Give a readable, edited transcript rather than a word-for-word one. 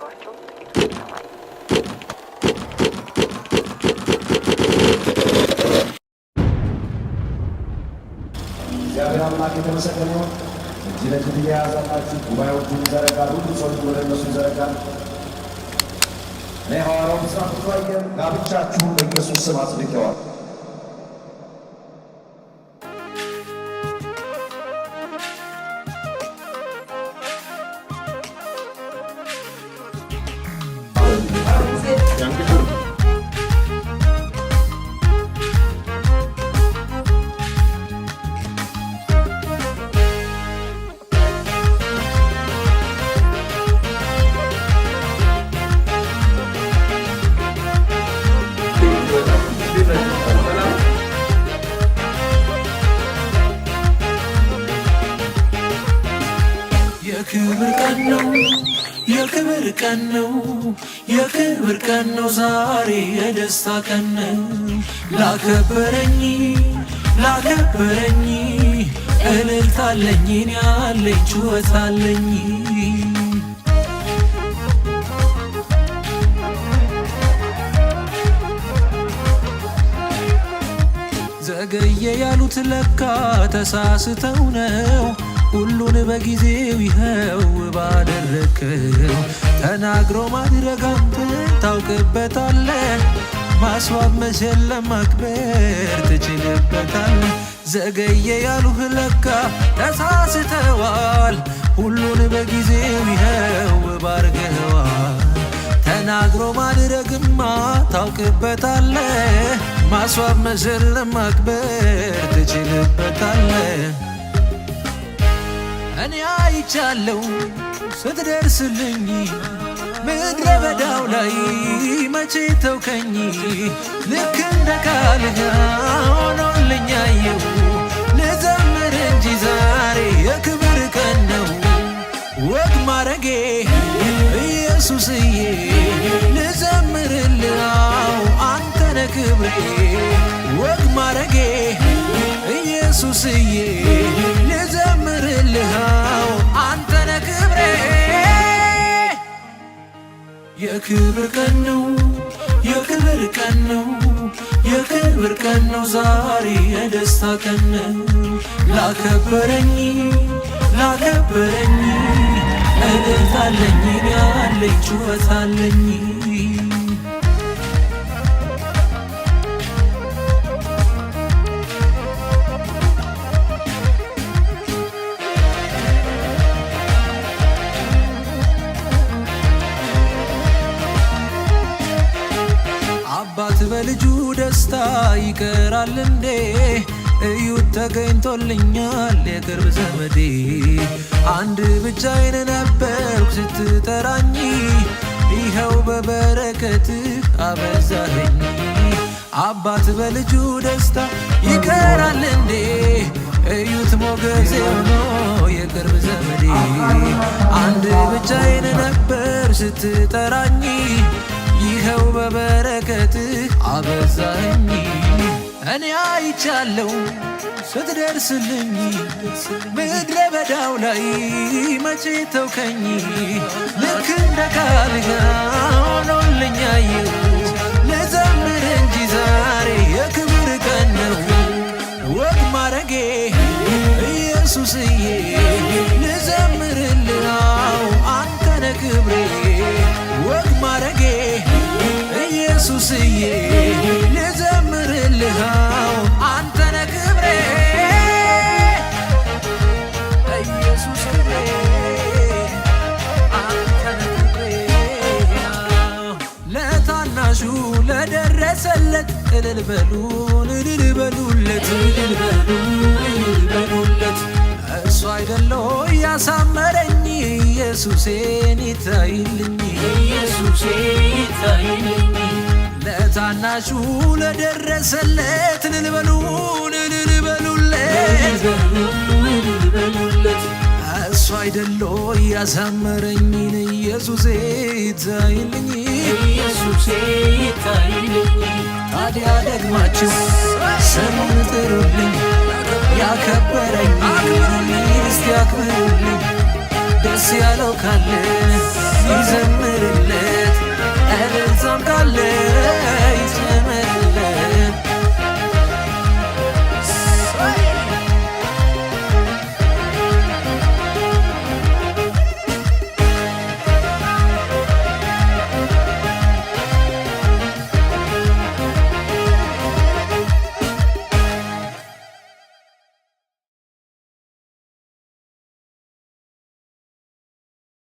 ካስተማሯቸው ጥቂቶቹ ተማሪ እግዚአብሔር አምላክ የተመሰገነ ይሁን። እጅ ለእጅ ትያያዛላችሁ፣ ጉባኤዎቹን ይዘረጋል፣ ሁሉ ሰው ወደ እነሱ ይዘረጋል። እኔ ሐዋርያው ብስራት ብዙአየሁ ጋብቻችሁን በኢየሱስ ስም አጽድቄዋለሁ። የክብር ቀን ነው፣ የክብር ቀን ነው፣ የክብር ቀን ነው፣ ዛሬ የደስታ ቀን ነው። ላከበረኝ ላከበረኝ እልልታለኝ እኔ ያለኝ ጩኸታለኝ። ዘገየ ያሉት ለካ ተሳስተው ነው። ሁሉን በጊዜው ይኸው ባደረግከው ተናግሮ ማድረግ አንተ ታውቅበታለህ። ማስዋብ መሸለም ማክበር ትችልበታለህ። ዘገየ ያሉህ ለካ ተሳስተዋል። ሁሉን በጊዜው ይኸው ባርገዋል። ተናግሮ ማድረግማ ታውቅበታለህ። ማስዋብ መሸለም ማክበር ትችልበታለህ። እኔ አይቻለው ስትደርስልኝ ምድረ በዳው ላይ መቼ ተውከኝ። ልክ እንደ ቃልህ ሆኖልኝ አየሁ። ልዘምር እንጂ ዛሬ የክብር ቀን ነው። ወግ ማረጌ ኢየሱስዬ ልዘምርልህ፣ አዎ አንተ ነህ ክብሬ። ወግ ማረጌ ኢየሱስዬ ልዘምርልህ፣ አዎ አንተ ነህ ክብሬ። የክብር ቀን ነው፣ የክብር ቀን ነው፣ የክብር ቀን ነው፣ ዛሬ የደስታ ቀን ነው። ላከበረኝ ላከበረኝ እልልታለኝ እኔ ያለኝ ጩኸታለኝ። አባት በልጁ ደስታ ይቀራል እንዴ? እዩት ተገኝቶልኛል የቅርብ ዘመዴ። አንድ ብቻዬን ነበርኩ ስትጠራኝ፣ ይኸው በበረከትህ አበዛኸኝ። አባት በልጁ ደስታ ይቀራል እንዴ? እዩት ሞገሴ ሆኖ የቅርብ ዘመዴ። አንድ ብቻዬን ነበር ስትጠራኝ፣ ይኸው በበረከትህ አበዛኸኝ። እኔ አይቻለው ስትደርስልኝ ምድረ በዳው ላይ መቼ ተውከኝ። ልክ እንደ ቃልህ ሆኖልኝ አየሁ። ልዘምር እንጂ ዛሬ የክብር ቀን ነው። ወግ ማረጌ ኢየሱስዬ ልዘምርልህ፣ አዎ አንተ ነህ ክብሬ። ወግ ማረጌ ኢየሱስዬ ልዘምርልህ፣ አዎ አንተ ነህ ክብሬ። ኢየሱስ ክብሬ አንተ ነህ ክብሬ። ለታናሹ ለደረሰለት እልል በሉን እልል በሉለት እልል በሉ እልል በሉለት። እሱ አይደለ ያሳመረኝ ኢየሱሴን ይታይልኝ ኢየሱሴ ይታይልኝ። ለታናሹ ለደረሰለት እልል በሉን እልል በሉለት እሱ አይደለ ያሳመረኝን ኢየሱሴ ይታይልኝ ኢየሱሴ ይታይልኝ። ታዲያ ደግማችሁ ስሙን ጥሩልኝ ያከበረኝ እስቲ አክብሩልኝ። ደስ ያለው ካለ ይዘምር።